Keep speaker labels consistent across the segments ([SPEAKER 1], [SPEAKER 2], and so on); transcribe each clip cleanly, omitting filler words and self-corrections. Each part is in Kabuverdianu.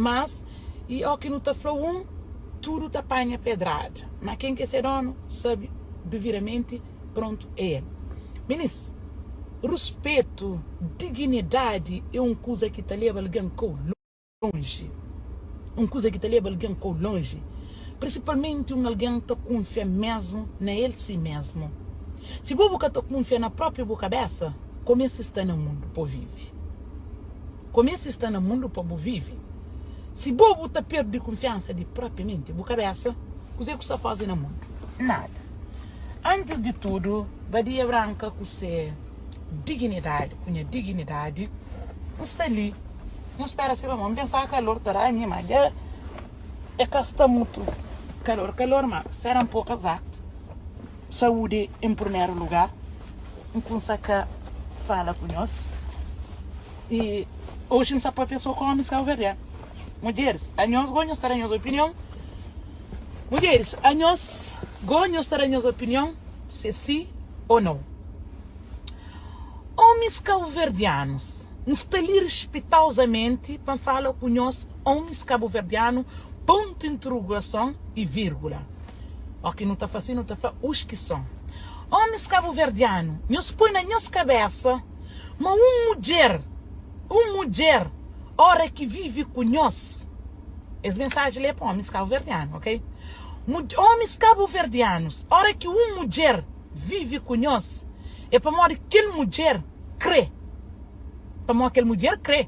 [SPEAKER 1] Mas i o ki nu ta fla un, tudu ta panha pedrada. Ma ken ki é se donu sabe devidamenti, prontu é el. Minis, ruspetu, dignidadi é un kuza ki ta leba algen kou lonji. Un kuza ki ta leba algen kou lonji. Prinsipalmenti un algen ta kunfia mesmu na el si mesmu. Si bo bu ka ta kunfia na propi bu kabesa, ko meste sta na mundu po vive. Kumesa sta na mundu pa bu vive. Si bo bu ta perde kunfiansa di propriamenti bu kabesa, kuze ku sta faze na mundu? Nada. Antis di tudu, Badia Branka ku se dignidadi, ku nha dignidadi, N sta li, N spera si pamodi N pensaba kalor ta da mi, ma dja e ka sta mutu kalor kalor, ma sera N po kazaku. Saúde em primeru lugar. N kunsa ka fala ku nhos i oxi N sa papia so ku omis kabuverdianu. Mudjeris, anhos go nhos ta da nhos opinion. Mudjeris, anhos go nhos ta da nhos opinion se si o nau. Omis kabuverdianus, N sta li rispitauzamenti pa N fala ku nhos omis kabuverdianu pontu interrogason i virgula. O ki nu ta fase nu ta fla us ki son. Omis kabuverdianu, nhos poi na nhos kabesa ma un mudjer, un mudjer ora ki vive ku nhos, es mensaji li é pa omis kabuverdianu, ok? Omis kabuverdianus, ora ki un mudjer vive ku nhos, é pamodi kel mudjer kre, pamodi kel mudjer kre.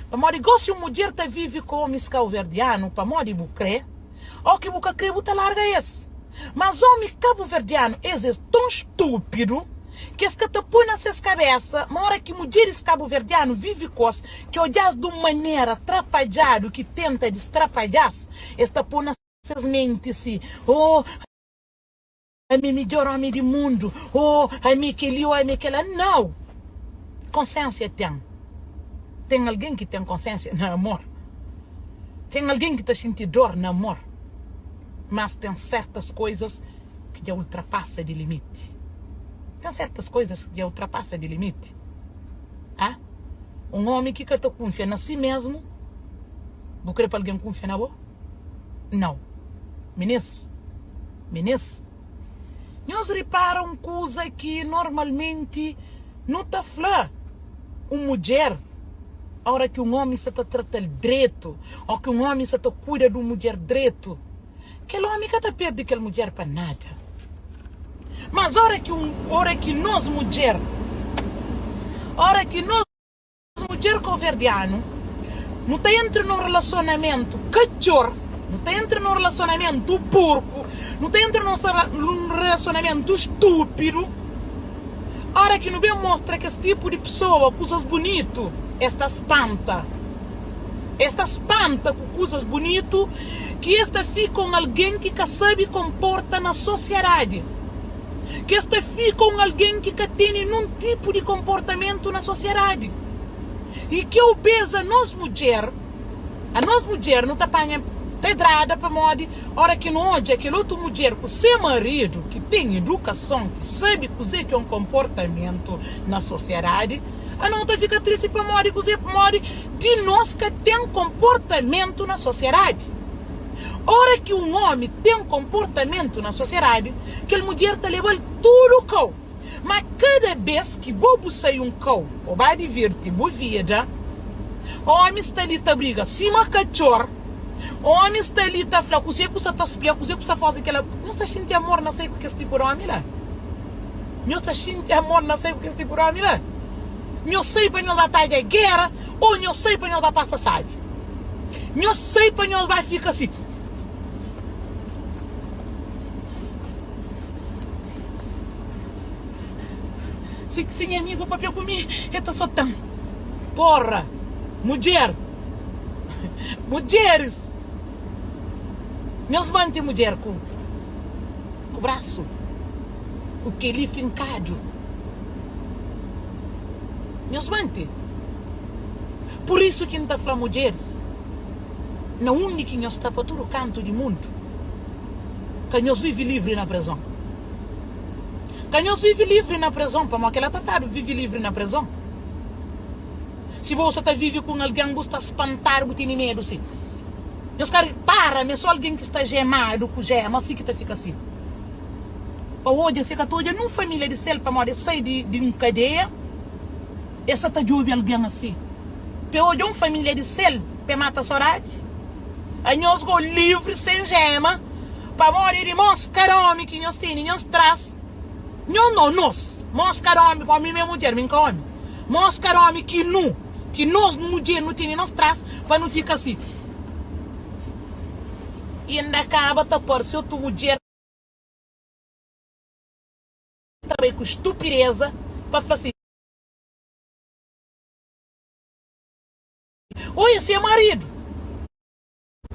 [SPEAKER 1] Pamodi gosi un mudjer ta vive ku omis kauverdianu pamodi bu kre, O ki bu ka kre bu ta larga es. Mas omi kabuverdianu es es ton stupidu ki es ka ta poi na ses kabesa ma ora ki mudjeris kabuverdianu vivi kos ki odjas dun manera trapadjadu ki tenta distrapadjas es ta poi na ses menti si oh Ami é midjor omi di mundu, oh ami é keli, oh ami é kela. Nau! Konsénsia ten. Ten algen ki ten konsénsia na amor. Ten algen ki ta xinti dor na amor. Mas ten sertas koizas ki dja ultrapasa di limiti. Ten sertas koizas ki dja ultrapasa di limiti. Ah? Un omi ki ka ta kunfia na si mesmu, bu kre pa algen kunfia na bo? Nau. Minis. Minis, nhos ripara un kuza ki normalmenti nu ta fla un mudjer ora ki un ómi sta ta trata-l dretu ô ki un ómi sta ta kuida di un mudjer dretu, kel ómi ka ta perde kel mudjer pa nada. Mas ora ki un, ora ki nos mudjer, ora ki nos. Mudjer kauverdianu, nu ta entra nun relasionamentu katxor, nu ta entra nun relasionamentu porku, nu ta entra nun relasionamentu stúpidu. Ora ki nu ben mostra kes tipu di pesoa kuzas bunitu, es ta spanta. Es ta spanta ku kuzas bunitu ki es ta fika un algen ki ka sabe konporta na sosiadadi. Ki es ta fika un algen ki ka tene nun tipu di konportamentu na sosiadadi. I txeu bês anos mudjer, anos mudjer nu ta panha pedrada pamodi ora ki nu odja kel otu mudjer ku se maridu ki ten idukason, ki sabe kuzê ki é un konportamentu na sosiadadi, anos nu ta fika tristi pamodi kuzê? Pamodi di nos ka ten konportamentu na sosiadadi. Ora ki un ómi ten konportamentu na sosiadadi, kel mudjer ta leba-l tudu kau. Má kada bês ki bo bu sai un kau pa ba divirti bu vida, ómi sta li ta briga sima katxor, ómi sta li ta fla kuzê ku sta ta spia, kuzê ku sta faze kel-la. Nhos ta xinti amor na sai ku kes tipu di ómi la? Nhos ta xinti amor na sai ku kes tipu di ómi la? Nhos sai pa nhos ba tadja géra ô nhos sai pa nhos ba pasa sábi? Nhos sai pa nhos ba fika si. Si, si nha amigu papia ku mi, e ta sota-m. Porra! Mudjer! Mudjeris! Nhos mante mudjer ku, ku brasu, ku keli finkadu. Nhos mante. Pur isu ki N ta fla mudjeris, na undi ki nhos sta pa tudu kantu di mundu, ka nhos vive livri na prezon. Ka nhos vive livri na prezon, pamodi kel-la ta fladu vive livri na prezon. Si bo sa ta vive ku un algen bu sta spantadu bu tene medu si. Nhos ka ripara ma é so algen ki sta jemadu ku jema si ki ta fika si. Pa odja si e ka ta odja nun familia di sel pamodi e sai di di un kadeia e sa ta djobe algen asi. Pa e odja un familia di sel pa e mata sodadi. Anhos go livri sen jema pamodi di mos kada omi ki nhos tene nhos tras. Nho no nos mos kada omi pa mi mi é mudjer mi nka omi mos kada omi ki nu ki nos mudjer nu tene nos tras pa nu fika si inda kaba ta parse otu mudjer ta bai ku stupideza pa fla si. Oi esse é marido.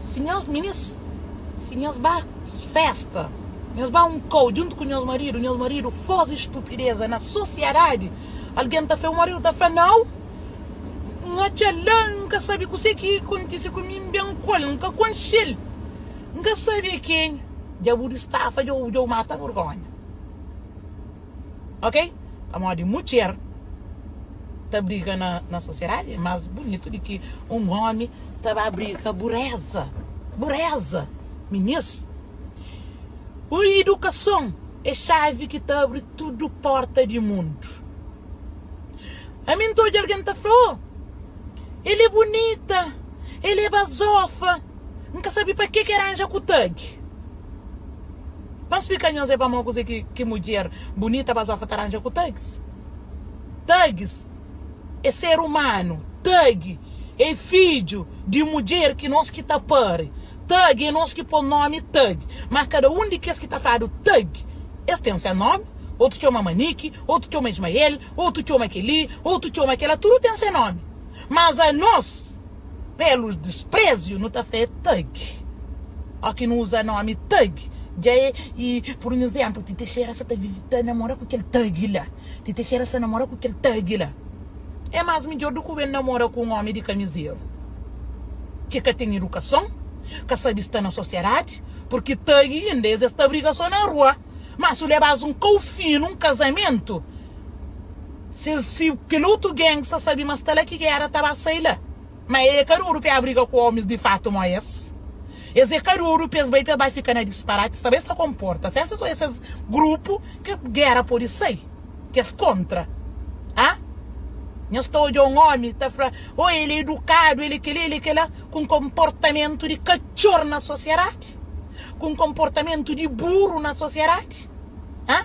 [SPEAKER 1] Si nhos minis, si nhos ba festa, nhos ba un kau djuntu ku nhos maridu, nhos maridu faze stupideza na sosiadadi, algen ta fla, un maridu ta fla, nau, N atxa-l la, N ka sabe kuse ki kontise ku mi, N ben ku el, N ka konxe-l, N ka sabe é kenha. Dja bu distafa, dja bu mata burgonha. Ok? Pamodi mudjer ta briga na, na sosiedadi é más bunitu di ki un ómi ta ba briga bureza. Bureza! Minis, ui, idukason é xavi ki ta abri tudu porta di mundu. Ami N ta odja algen ta fla, oh, el é bunita, el é bazofa. N ka sabe pa ke ki ranja ku tag. Pa N splika nhos é pamó kuze ki ki mudjer bunita bazofa ta ranja ku tags. Tags é ser umanu, tag é fidju di mudjer ki nos ki ta pari, tag é nos ki pô nomi tag. Ma kada un di kes ki ta fladu tag es ten se nomi, otu txoma Maniki, otu txoma Ismael, otu txoma keli, otu txoma kela, tudu ten se nomi. Mas anos. Pelu dispreziu nu ta fla é thug. Ó ki nu uza nomi thug dja é i pur un izénplu Ti Teixeira sa ta vive ta namora ku kel thug la Ti Teixeira sa namora ku kel thug la É más midjór du ku ben namora ku un ómi di kamizeru ki ka ten idukason ka sabe sta na sosiedadi purki thug inda es es ta briga sô na rua má si u leba-s un kau finu un kazamentu Si si kel otu gang sa sabi ma sta la ki gera ta ba sai la. Ma e ka dodu pa e briga ku omis di fatu mo es. Es e ka dodu pa es bai pa es bai fika na disparati. Sta ba es ta konporta. Se es es es grupu ki gera podi sai. Ki es kontra. Ha? Nhos ta odja un omi ta fla, oh el e edukadu, el e keli, el e kela, ku un konportamentu di katxor na sosiedadi. Ku un konportamentu di buru na sosiedadi. Ha?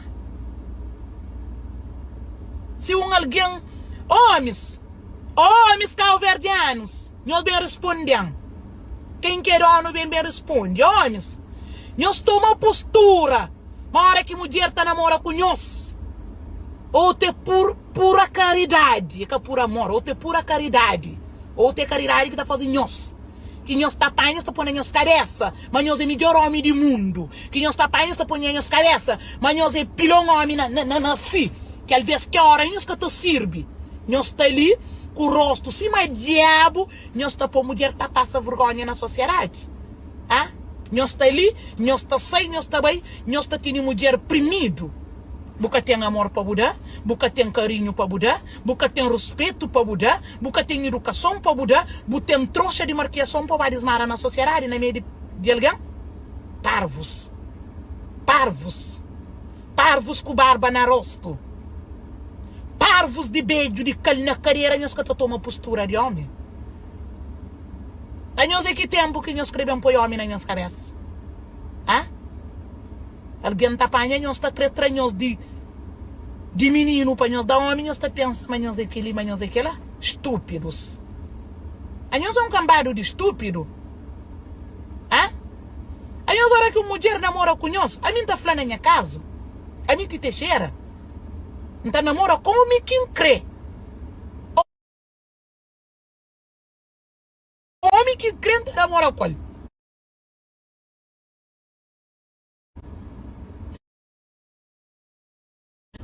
[SPEAKER 1] Si un algen, Ómis, ómis kauverdianus, nhos ben responde-m. Ken ki é dónu ben ben responde. Ómis, nhos toma postura ma óra ki mudjer ta namora ku nhos, otu é pur pura karidadi, é ka pur amor, otu é pura karidadi, otu é karidadi ki ta faze nhos. Ki nhos ta panha nhos ta poi na nhos kabesa ma nhos é midjor omi di mundu Ki nhos ta panha nhos ta poi na nhos kabesa ma nhos é pilon omi na na na si Ki alvês ki ora nhos ka ta sirbi Nhos sta li ku rostu sima diabu Nhos ta poi mudjer ta pasa vergonha na sosiedadi Ah Nhos sta li nhos ta sai nhos ta bai nhos ta tene mudjer primidu Bu ka ten amor pa bu da, bu ka ten karinhu pa bu da, bu ka ten ruspetu pa bu da, bu ka ten idukason pa bu da, bu ten troxa di markiason pa ba dismara na sosiedadi na meiu di algen? Parvus! Parvus! Parvus ku barba na rostu! Parvus di bedju di kal na kadera nhos ka ta toma postura di omi? Anhos é ki tenpu ki nhos kre ben poi omi na nhos kabesa? Ha? Algen ta panha nhos ta kre tra nhos di di mininu pa nhos da omi nhos ta pensa ma nhos é keli ma nhos é kela stúpidus anhos é un kanbadu di stúpidu ah anhos ora ki un mudjer namora ku nhos ami nta fla na nha kazu ami ti Teixeira nta namora ku omi ki nkre omi ki nkre nta namora ku el.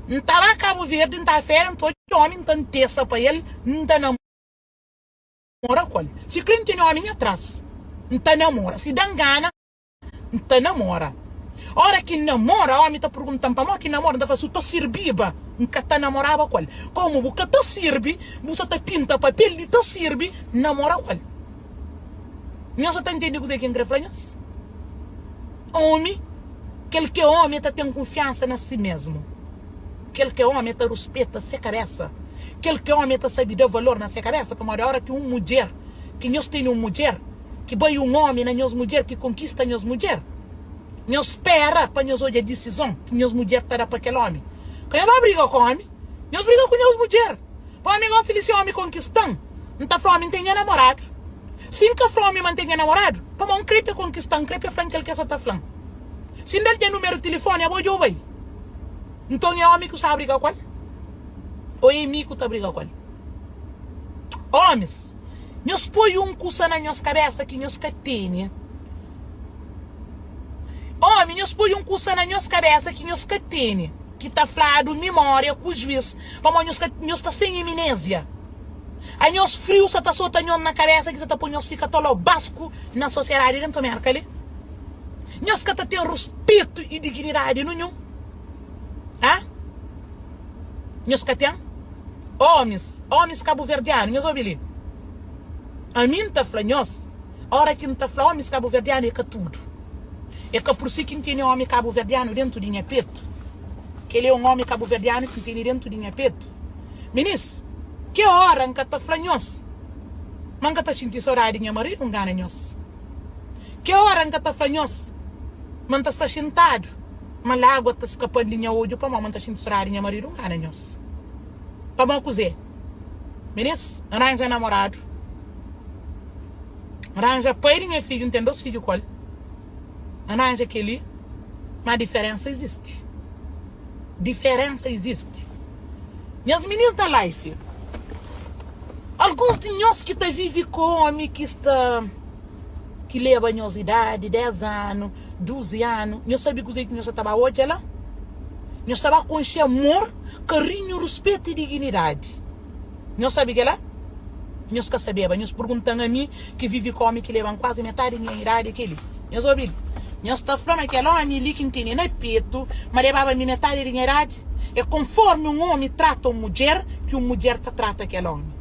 [SPEAKER 1] N ta ba Kabu Verdi, N ta fera, N ta odja omi, N ta ntesa pa el, N ta namora ku el. Si kre N tene omi nha tras, N ta namora. Si da-m gana, N ta namora. Ora ki N namora, ómi ta pergunta-m pamodi ki N namora, N ta fla, si bu ta sirbiba, N ka ta namoraba ku el. Komu bu ka ta sirbi, bu sa ta pinta papel di ta sirbi, N namora ku el. Nhos sa ta ntende kuzê ki N krê fla nhos? Ómi, kel ki é ómi, el ta ten kunfiansa na si mésmu. Kel ki é ómi, el ta ruspeta se kabésa. Kel ki é ómi, el ta sabe da valor na se kabésa. Pamodi óra ki un mudjer, ki nhos tene un mudjer, ki bai un ómi na nhos mudjer, ki konkista nhos mudjer, nhos spera pa nhos odja disizon ki nhos mudjer ta da pa kel ómi. Ka nhos ba briga ku ómi, nhos briga ku nhos mudjer. Pa ómi gosi di si ómi konkista-m, N ta fla ómi N ten nha namoradu. Si N ka fla ómi ma N ten nha namoradu, pamodi N krê pa e konkista-m, N krê pa e fla-m kel ki e sa ta fla-m. Si N da-l nha numeru di tilifoni, abo dja bu bai. Nton é ómi ku sta briga ku el? Ô é mi ku ta briga ku el? Ómis, nhos poi un kusa na nhos kabésa ki nhos ka tene. Ómi, nhos poi un kusa na nhos kabésa ki nhos ka tene, ki ta fladu mimória ku juís, pamodi nhos ka, nhos sta sen eminézia. Anhos friu sa ta sota nhos na kabésa ki sa ta poi nhos fika tolobasku na sosiedadi dentu Mérka li. Nhos ka ta ten ruspetu i dignidadi ninhun. Ha? Nhos ka ten? Ómis, ómis kabuverdianu, nhos obi li. Ami N ta fla nhos, óra ki N ta fla ómis kabuverdianu é ka tudu. É ka pur si ki N tene ómi kabuverdianu dentu di nha petu. Kel-li é un ómi kabuverdianu ki N tene dentu di nha petu. Minis, ki óra N ka ta fla nhos ma N ka ta xinti sodadi di nha maridu, N ngana nhos. Ki óra N ka ta fla nhos ma N ta sta xintadu, ma lágua ta skapa-m di nha odju pamodi ma N ta xinti sodadi di nha maridu, N ngana nhos. Pamodi kuzê? Minis, N ranja namoradu, N ranja pai di nha fidju, N ten dôs fidju ku el, N ranja kel-li, má diferénsa izisti. Diferénsa izisti. Nhas minis na life, alguns di nhos ki ta vive ku omi ki sta ki leba nhos idadi, 10 anu, 12 anu, nhos sabe kuzê ki nhos sa ta ba odja la? Nhos ta ba konxe amor, karinhu, ruspetu i dignidadi. Nhos sabe kela? Nhos ka sabeba. Nhos pergunta-m ami ki vive ku omi ki leba-m kuazi metadi di nha idadi kel-li. Nhos obi-l? Nhos ta fla ma kel omi li ki N tene na petu ma lebaba mi metadi di nha idadi? É konformi un omi trata un mudjer ki un mudjer ta trata kel omi.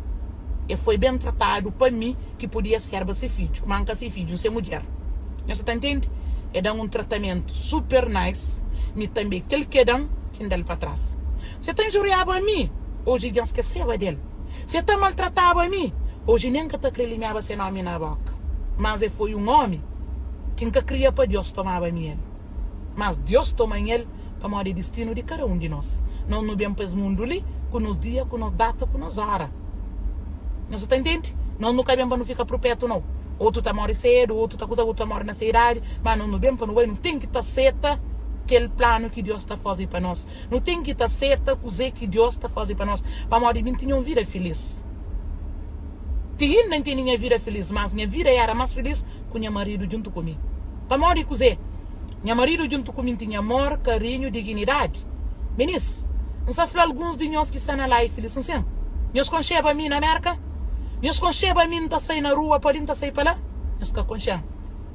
[SPEAKER 1] E foi ben tratadu pa mi ki podia serba se fidju, ma N ka se fidju, N se mudjer. Nhos sa ta ntende? E da-m un tratamentu super nice, mi tanbe kel ki e da-m ki N da-l pa tras. Si e ta injuriaba mi, oji dja N skeseba del. Si e ta maltrataba mi, oji nen N ka ta kre limiaba se nomi na boka. Mas e foi un omi ki N ka kria pa Dios tomaba mi el. Mas Dios toma-m el pamodi é distinu di kada un di nos. Nos nu ben pa es mundu li ku nos dia, ku nos data, ku nos ora. Nhos sa ta intende? Nos nu ka ben pa nu fika prupetu nau. Otu ta móre sedu, otu ta kuza, otu ta móre na se idadi, ma nos nu ben pa nu bai, nu ten ki ta seta kel planu ki Dios ta faze pa nos. Nu ten ki ta seta kuzê ki Deus ta faze pa nos, pamodi mi N tinha un vida filís. Ti inda N tene nha vida filís, mas nha vida éra más filís ku nha maridu djuntu ku mi. Pamodi kuzê? Nha maridu djuntu ku mi N tinha amor, karinhu, diginidadi. Minis, N sta fla alguns di nhos ki sta na live li, sinsin, nhos konxeba mi na Mérka? Nhos konxeba mi N ta sai na rua pa li N ta sai pa la? Nhos ka konxe-m.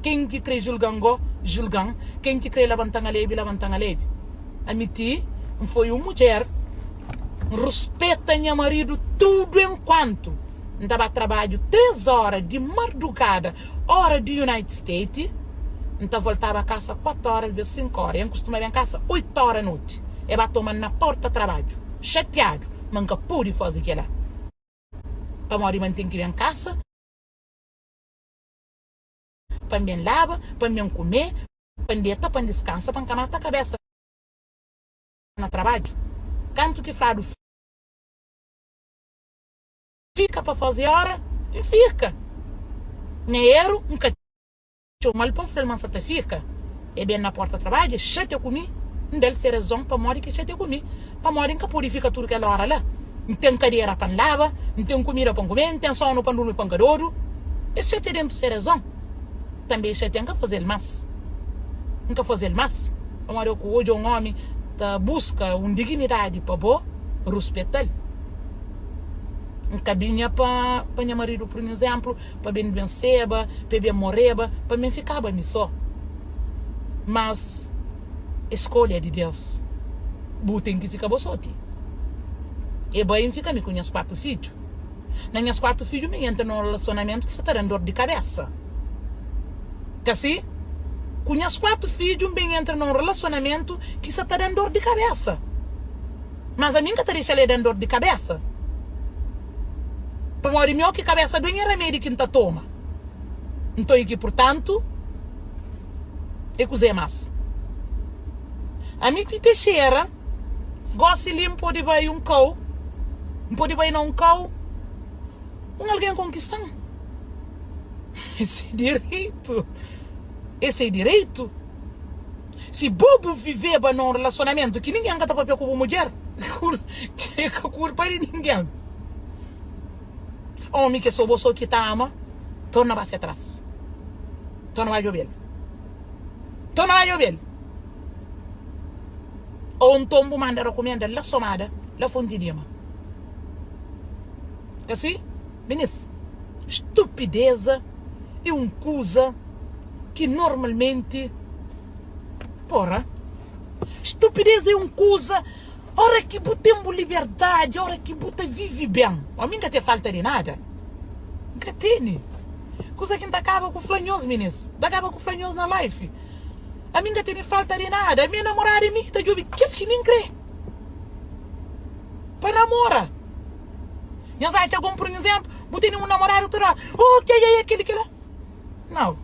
[SPEAKER 1] Ken ki krê julga-m gó, julga-m. Ken ki krê labanta-m alebi, labanta-m alebi. Ami ti N foi un mudjer, N ruspeta nha maridu tudu enkuantu N ta ba trabadju 3 óra di mardugada, óra di United State, N ta voltaba kasa 4 óra, alvês 5 óra. E N kustuma ben kasa 8 óra noti. E ba toma-m na porta trabadju, xatiadu, ma N ka pode faze kel-la pamodi ma N ten ki ben kasa pa N ben laba, pa N ben kume, Pa N deta, pa N diskansa, pa N ka mata kabesa na trabadju. Kantu ki fladu fika pa faze ora, N fika. Nha eru, N ka txoma-l pa N fla-l ma N sa ta fika. E ben na porta trabadju, e xatia ku mi, N da-l se razon pamodi ki e xatia ku mi. Pamodi N ka pode fika tudu kel ora la. N ten kadera pa N laba, N ten kumida pa N kume, N ten sonu pa N durmi pa N ka dodu. E xatia dentu se razon. Tanbe xatia N ka faze-l más. N ka faze-l más. Pamodi ku odja un omi ta buska un dignidadi pa bo, ruspeta-l. N ka binha pa pa nha maridu, pur izénplu, pa ben duenseba, pa e ben moreba, pa mi N fikaba mi sô. Mas. É skolha di Deus. Bu ten ki fika bo soti. E bai N fika mi ku nhas 4 fidju. Na nhas 4 fidju mi entra na un relasionamentu ki sa ta da-m dor di kabesa. Ka si? Ku nhas 4 fidju N ben entra na un relasionamentu ki sa ta da-m dor di kabesa. Mas ami N ka ta dexa-l e da-m dor di kabesa. Pamodi mi o ki kabesa due nha ramedi ki N ta toma. Nton i ki purtantu e kuzê más? Ami ti Teixeira, gósi li N pode bai un kau, N pode bai na un kau, un algen konkista-m. Ese é direitu, ese é direitu. Si bo bu viveba na un relasionamentu ki ningen ka ta papia ku bu mudjer, é ka kulpa di ningen. Omi ki é so bo so ki ta ama, torna ba se tras. Torna ba djobe-l. Torna ba djobe-l. Ou nton bu manda rakumenda la Somada, la Fonti Dima. Ka si? Minis, stupideza é un kuza ki normalmenti. Porra! Stupideza é un kuza. Ora ki bu ten bu liberdadi, ora ki bu ta vive ben. Ami N ka ten falta di nada. N ka tene. Kuza ki N ta kaba ku fla nhos, minis, N ta kaba ku fla nhos na life. Ami N ka tene falta di nada. Ami é namoradu, é mi ki ta djobe kel ki mi N kre pa namora. Nhos atxa algun, pur izénplu, bu tene un namoradu tudu ora, oh, ke ke kel-li, kel-la. Nau.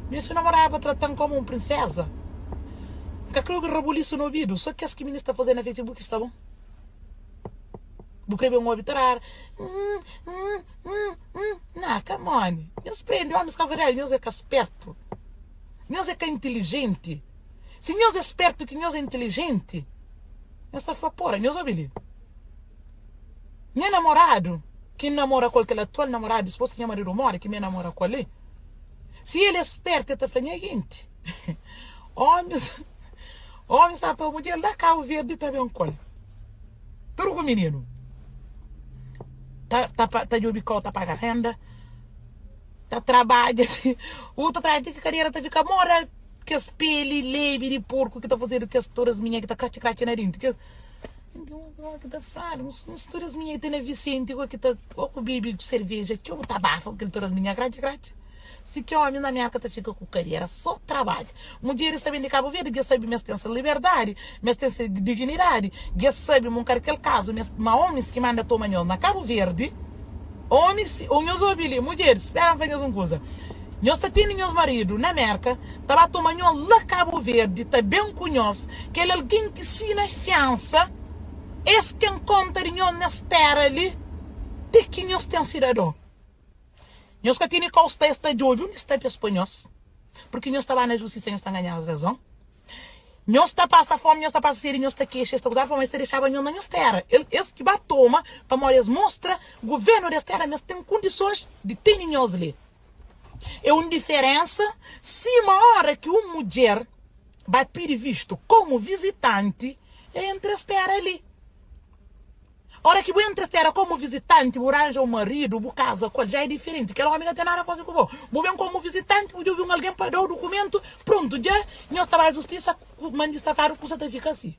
[SPEAKER 1] Mi si namoraba pa tratan komu un prinseza. N ka kre obi rabulisu na obidu, so kes ki minis ta faze na facebook sta bon. Bu kre ben obi tarara hum hum hum hum nah come on. Nhos prende omis ka verdadi nhos é ka spertu. Nhos é ka intilijenti. Si nhos é spertu ki nhos é intilijenti, nhos ta fla pora, nhos obi li. Nha namoradu, ki N namora ku el, kel atual namoradu dipôs ki nha maridu móre, ki mi namora ku el li, si el é spertu, el ta fla, Nha genti, ómis, ómis ta toma mudjer la Kabu Verdi ta ben ku el. Tudu ku mininu. Ta, ta, ta djobe kau, ta paga renda, ta trabadja, u ta trabadja ti ki kadera ta fika móda kes peli lebi di porku ki ta fazedu kes torasminha ki ta kratxi-kratxi na dintu, kes. Nton, ki ta fladu, uns turisminha ki ten na Visenti ku ki ta ô ku bebe serveja txeu, bu ta bafa ku kel turisminha kratxi kratxi. Si ki omis na Merka ta fika ku kariera so trabadja. Mudjeris ta ben di Kabu Verdi, dja sabe ma es ten se liberdadi, ma es ten se dignidadi, dja sabe ma un kar kel kazu ma es ma omis ki manda toma nhos na Kabu Verdi, omis, ô nhos obi li, mudjeris, spera N fla nhos un kuza. Nhos ta tene nhos maridu na Merka, ta ba toma nhos la Kabu Verdi, ta ben ku nhos, kel algen ki sina fiansa, es ten konta di nhos nes tera li, ti ki nhos ten sidadon. Nhos ka tene kau sta, es ta djobe undi sta pa es poi nhos, purki nhos ta ba na justisa, nhos ta nganha razon. Nhos ta pasa fomi, nhos ta pasa sedi, nhos ta kexa, es ta gozadu pamodi es ta dexaba nhos na nhos tera. Es ki ba toma, pamodi es mostra guvernu des tera ma es ten kondisons di tene nhos li. É un diferensa sima ora ki un mudjer ba pidi vistu komu vizitanti e entra es tera li. Ora ki bu entra es tera komu vizitanti bu ranja un maridu bu kaza ku el ja é diferenti. Kel omi ka ten nada faze ku bo. Bu ben komu vizitanti bu djobi un algen pa dau dukumentu prontu dja nhos ta ba justisa mandi stafadu kusa ta fika si.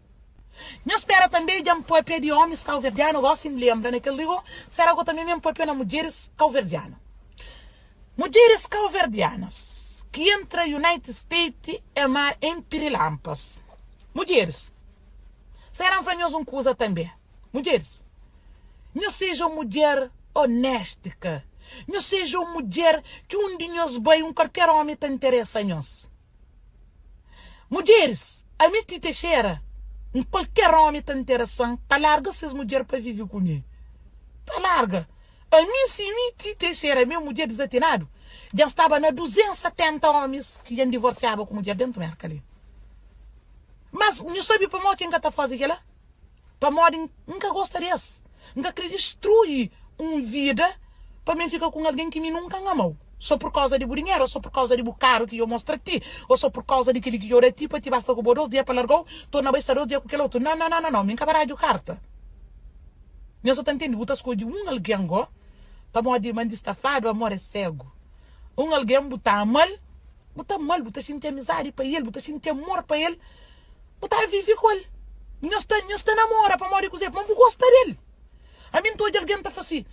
[SPEAKER 1] Nhos spera tanbe dja N papia di omis kauverdianu gosi N lembra na kel li go sera go tanbe mi N papia na mudjeris kauverdianu. Mudjeris kauverdianas ki entra United State e mar en pirilampas. Mudjeris, sera N fla nhos un kuza tanbe. Mudjeris, nhos seja un mudjer onestika, nhos seja un mudjer ki undi nhos bai un kualker omi ta interesa nhos. Mudjeris, ami Ti Teixeira, un kualker omi ta interesa-m pa larga ses mudjer pa vive ku mi. Pa larga. Ami si mi Ti Teixeira, mi mudjer dizatinadu, dja N staba na 270 omis ki dja N divorsiaba ku mudjer dentu Merka li. Mas nhu sabe pamodi ki N ka ta faze kila? Pamodi N ka gosta di es. N ka kre distrui un vida pa mi fika ku un algen ki mi nunka N amau, so pur kauza di bu dinheru, o so pur kauza di bu karu ki yo mostra ti, o so pur kauza di kili ki yo da ti pa ti basta ku bo dos dia pa largau, torna bai sta dos dia ku kel otu. Nau, nau, nau, nau, mi N ka baradju karta. Nhos sa ta ntende? Bu ta skodje un algen go, pamodi mandi sta fladu amor é segu. Un algen bu ta amal. Bu ta ama-l, bu ta xinti amizadi pa el, bu ta xinti amor pa el, bu ta vive ku el. Nhos ta, nhos ta namora pamodi kuzê? Pamodi bu gosta del. Ami N ta odja algen ta fla si,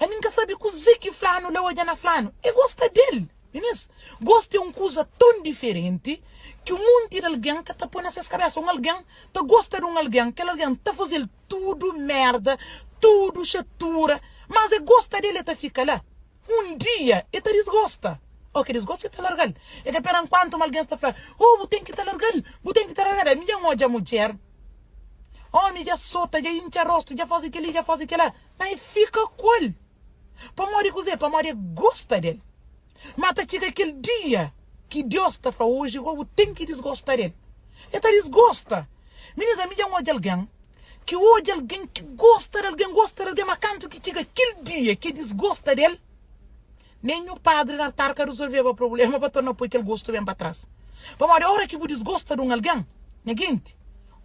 [SPEAKER 1] Ami N ka sabe kuzê ki flanu la odja na flanu. E gosta del. Minis, gosta é un kuza ton diferenti ki un monti di algen ka ta poi na ses kabésa. Un algen ta gosta di un algen, kel algen ta faze-l tudu mérda, tudu xatura, mas e gosta del, e ta fika la. Un dia e ta disgosta. Ô ke disgosta e ta larga-l. E ka pera nkuantu ma algen sta fla, Ô, bu ten ki ta larga-l, bu ten ki ta larga-l. Ami dja N odja mudjer, ómi dja sota, dja intxa rostu, dja faze kel-li, dja faze kel-la, ma e fika ku el. Pamodi kuzê? Pamodi e gosta del. Má ta txiga kel dia ki Deus ta fla, Oji gó bu ten ki disgosta del. E ta disgosta. Minis, ami dja N odja algen ki odja algen ki gosta di algen, gosta di algen, má kantu ki txiga kel dia ki e disgosta del, nen nhu padri na altar ka rezolveba prubléma pa torna poi kel gostu ben pa tras. Pamodi óra ki bu disgosta di un algen, nha genti,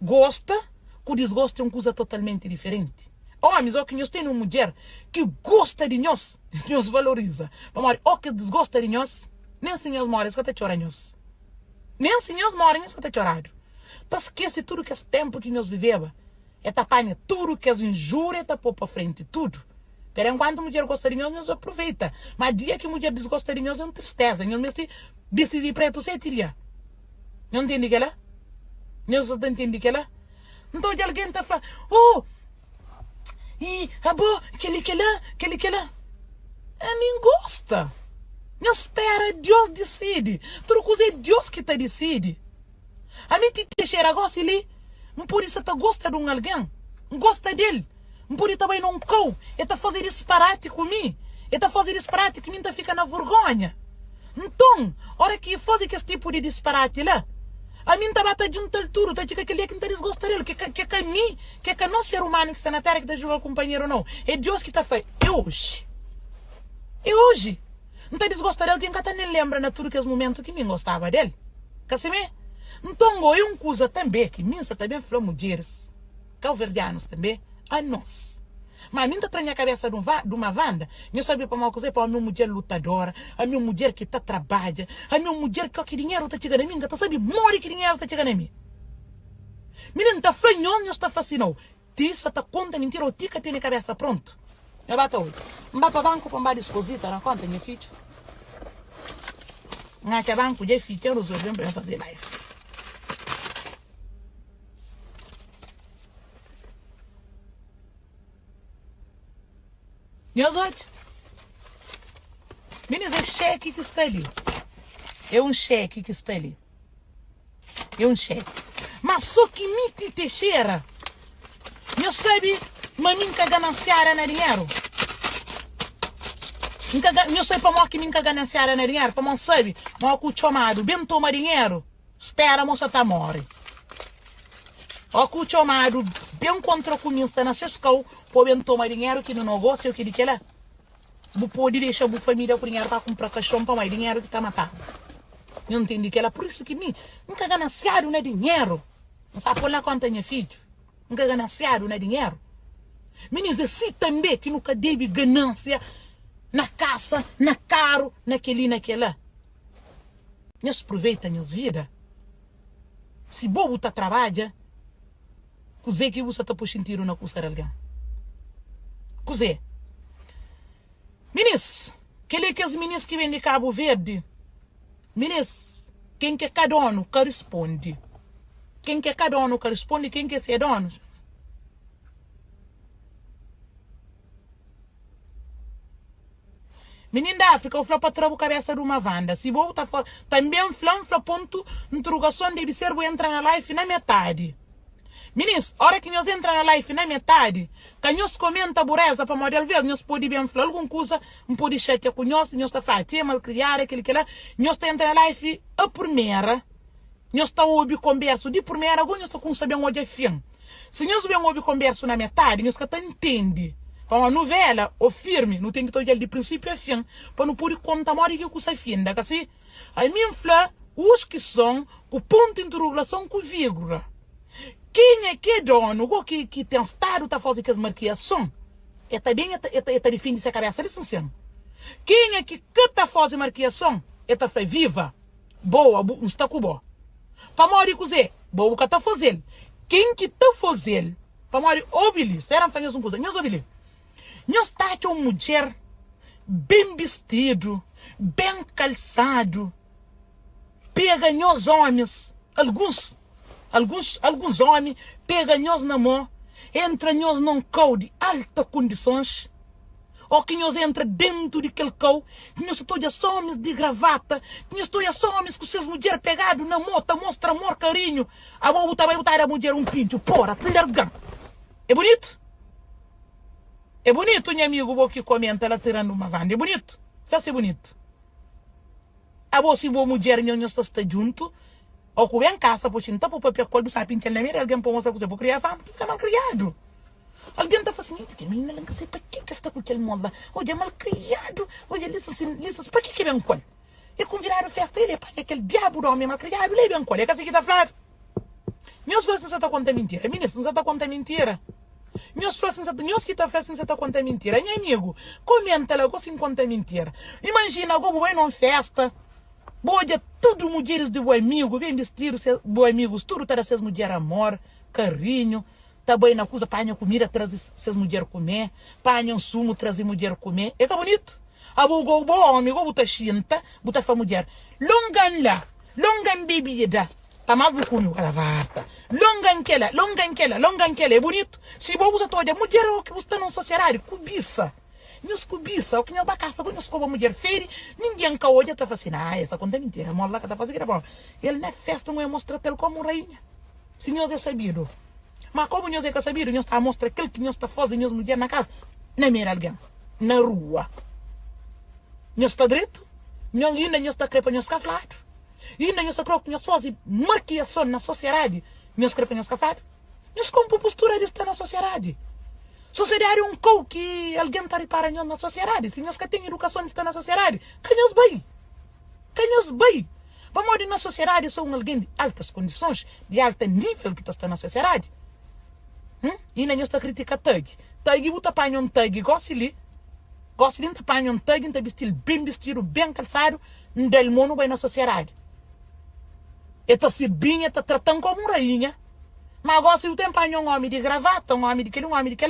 [SPEAKER 1] gosta ku disgosta é un kuza totalmenti diferenti. Ómis, óki nhos tene un mudjer ki gosta di nhos, nhos valoriza. Pamodi óki es disgosta di nhos, nen si nhos móre es ka ta txora nhos. Nen si nhos móre nhos ka ta txoradu. Ta skese tudu kes ténpu ki nhos viveba. E ta panha tudu kes injúria e ta pô pa frenti tudu. Pero enkuantu mudjer gosta di nhos, nhos aproveita. Má dia ki mudjer disgosta di nhos é un tristeza. Nhos meste bisti di prétu seti dia. Nhos ntende kel-la? Nhos sa ta ntende kel-la? N ta odja algen ta fla, Oh, i abo, kel-li, kel-la, kel-li, kel-la. Ami N gosta. Nhos spera Deus disidi. Tudu kuza é Deus ki ta disidi. Ami ti Teixeira gósi li, N pode sa ta gosta di un algen, N gosta del, N pode ta bai na un kau, el ta faze disparati ku mi, el ta faze disparati ki mi N ta fika na vergónha. Nton, óra ki e faze kes tipu di disparati la, ami N ta ba ta djunta-l tudu, ta txiga kel dia ki N ta disgosta del, ki ka, ki ka mi, ki ka nos ser umanu ki sta na téra ki ta julga kunpanheru, nau, é Deus ki ta fla, É oji. É oji. N ta disgosta del ki N ka ta nen lenbra na tudu kes mumentu ki mi N gostaba del. Ka simé? Nton, go, é un kuza tanbê ki mi N sa ta ben fla mudjeris kauverdianus tanbê, anos. Ma ami N ta tra nha kabesa di un va, di uma vanda. Nho sabe pamodi kuzê? Pamodi ami un mudjer lutadora, ami un mudjer ki ta trabadja, ami un mudjer ki óki dinheru ta txiga na mi, N ka ta sabe modi ki dinheru ta txiga na mi. Mininu, N ta fla nho, nho sta fla si nau. Ti sa ta konta mintira ô ti ka tene kabesa prontu. Nho ba ta oi. N ba pa banku pa N ba dispozita na konta nha fidju. N atxa banku dja fitxa, N rezolve-m pa N faze live. Nhos odja. Minis, é xeki ki sta li. É un xeki ki sta li. É un xeki. Má sô ki mi ti Teixeira, nhos sabe ma mi N ka ganansiada na dinheru? N ka, nhos sabe pamodi ki mi N ka ganansiada na dinheru? Pamodi N sabe ma óki u txomadu ben toma dinheru, Spera mo sa ta more. Ó ku txomadu ben kontra ku mi, N sta na ses kau pa ben toma dinheru ki nu nogosia o ki di kela. Bu pode dexa bu família ku dinheru pa kunpra kaxon pamodi é dinheru ki ta mata-bu. Nhu ntende kela? Pur isu ki mi N ka ganansiadu na dinheru. N sa pô-l na konta nha fidju. N ka ganansiadu na dinheru. Minis, é si tanbê ki nu ka debe ganansia na kasa, na karu, na kel-li, na kel-la. Nhos pruveita nhos vida. Si bo bu ta trabadja, kuzê ki bu sa ta poi xintidu na kusa di algen? Kuzê? Minis, kel-li é kes minis ki ben di Kabu Verdi. Minis, ken ki é ka donu ka risponde. Ken ki é ka donu ka risponde, ken ki é se donu? Minin di Afrika, u fla pa tra bu kabesa di uma vanda. Si bo bu ta fla, tanbe N fla, N fla pontu ntrugason debi ser bu entra na life na metadi. Minins, ora ki nhos entra na life na metadi, ka nhos komenta bureza pamodi alvez nhos podi ben fla algun kuza, N podi xatia ku nhos, nhos ta fla, ah, tia é malkriada, keli kela. Nhos ta entra na life a purmera. Nhos ta obi konbersu di purmeru, ago nhos ta kumsa ben odja fin. Si nhos ben obi konbersu na metadi, nhos ka ta ntende. Pamodi nuvela ô firmi, nu ten ki ta odja-l di prinsipiu a fin, pa nu pode konta modi ki kusa finda, ka si? Ami N fla us ki son ku pontu interrogason ku virgula. Kenha ki é donu go ki ki ten stadu ta faze kes markiason, e ta ben e ta e ta difende se kabesa di sinsen. Kenha ki ka ta faze markiason, e ta fla viva! Boa, bu, N sta ku bo. Pamodi kuzê? Bo bu ka ta faze-l. Ken ki ta faze-l? Pamodi, obi li, spera N fla nhos un kuza. Nhos obi li. Nhos ta atxa un mudjer ben bistidu, ben kalsadu, pega nhos ómis, alguns, alguns, alguns ómi pega nhos na mô, entra nhos na un kau di alta kondisons, Ó ki nhos entra dentu di kel kau, ki nhos ta odja só omis di gravata, ki nhos ta odja só omis ku ses mudjer pegadu na mô ta mostra amor, karinhu. Abo bu ta bai bu ta da mudjer un pintxu, pora, ta larga-m. É bunitu? É bunitu, nha amigu, bo ki komenta la tirandu uma vanda. É bunitu? Fla si é bunitu. Abo si bo mudjer nho nhos ta sta djuntu, ó ku ben kasa po xinta po papia ku el, bu sa pintxa-l na meiu di algen po mostra kuzê bu kria fama, tu fika malkriadu. Algen ta fla sin, Ih, kel minina la, N ka sabe pa ke ki el sta ku kel mon la. Odja, é malkriadu. Odja, li sta sin, li sta sin. Pa ke ki ben ku el? E konvidadu festa, el e panha kel diabu di omi malkriadu la e ben ku el. É ka si ki ta fladu? Nhos fla si N sa ta konta mintira. Minis, N sa ta konta mintira? Nhos fla si N sa ta, nhos ki ta fla si N sa ta konta mintira. Nha amigu, komenta la gosi N konta mintira. Imajina go bu bai na un festa, bu odja tudu mudjeris di bu amigu ben bistidu, se bu amigus tudu ta da ses mudjer amor, karinhu, ta bai na kuza panha kumida traze ses mudjer kume, panha un sumu traze mudjer kume. É ka bunitu? Abo go bo omi go bu ta xinta bu ta fla mudjer, longa-m la, longa-m bebida. Pa más bu kume bu ka ta farta. Longa-m kela, longa-m kela, longa-m kela. É bunitu? Si bo bu sa ta odja mudjer o ki bu sta na un sosiedadi, kubisa. Nhos kubisa, o ki nhos ba kasa ku nhos koba mudjer fedi, ningen ka odja ta fla sin, ah, es ta konta mintira, mor la ka ta fase kila. Pamodi el na festa un e mostra tel komu rainha. Si nhos é sabidu. Ma komu nhos é ka sabidu, nhos ta mostra kel ki nhos ta faze nhos mudjer na kasa, na meiu di algen, na rua. Nhos sta dretu? Nhos inda nhos ta kre pa nhos ka fladu? Inda nhos ta kre ki nhos faze markiason na sosiedadi? Nhos kre pa nhos ka fladu? Nhos konpo postura di sta na sosiedadi. Sosiedadi é un kau ki algen ta ripara nhos na sosiedadi. Si nhos ka ten idukason di sta na sosiedadi, ka nhos bai. Ka nhos bai! Pamodi na sosiedadi so un algen di altas kondisons, di alta nivel ki ta sta na sosiedadi. Hum? Inda nhos ta kritika tagi. Tagi bu ta panha un tagi gosi li, gosi li N ta panha un tagi, N ta bisti-l ben bistidu, ben kalsadu, N da-l mo nu bai na sosiedadi. E ta sirbi-m, e ta trata-m komu un rainha. Ma gosi bu ten panha un omi di gravata, un omi di keli, un omi di kela.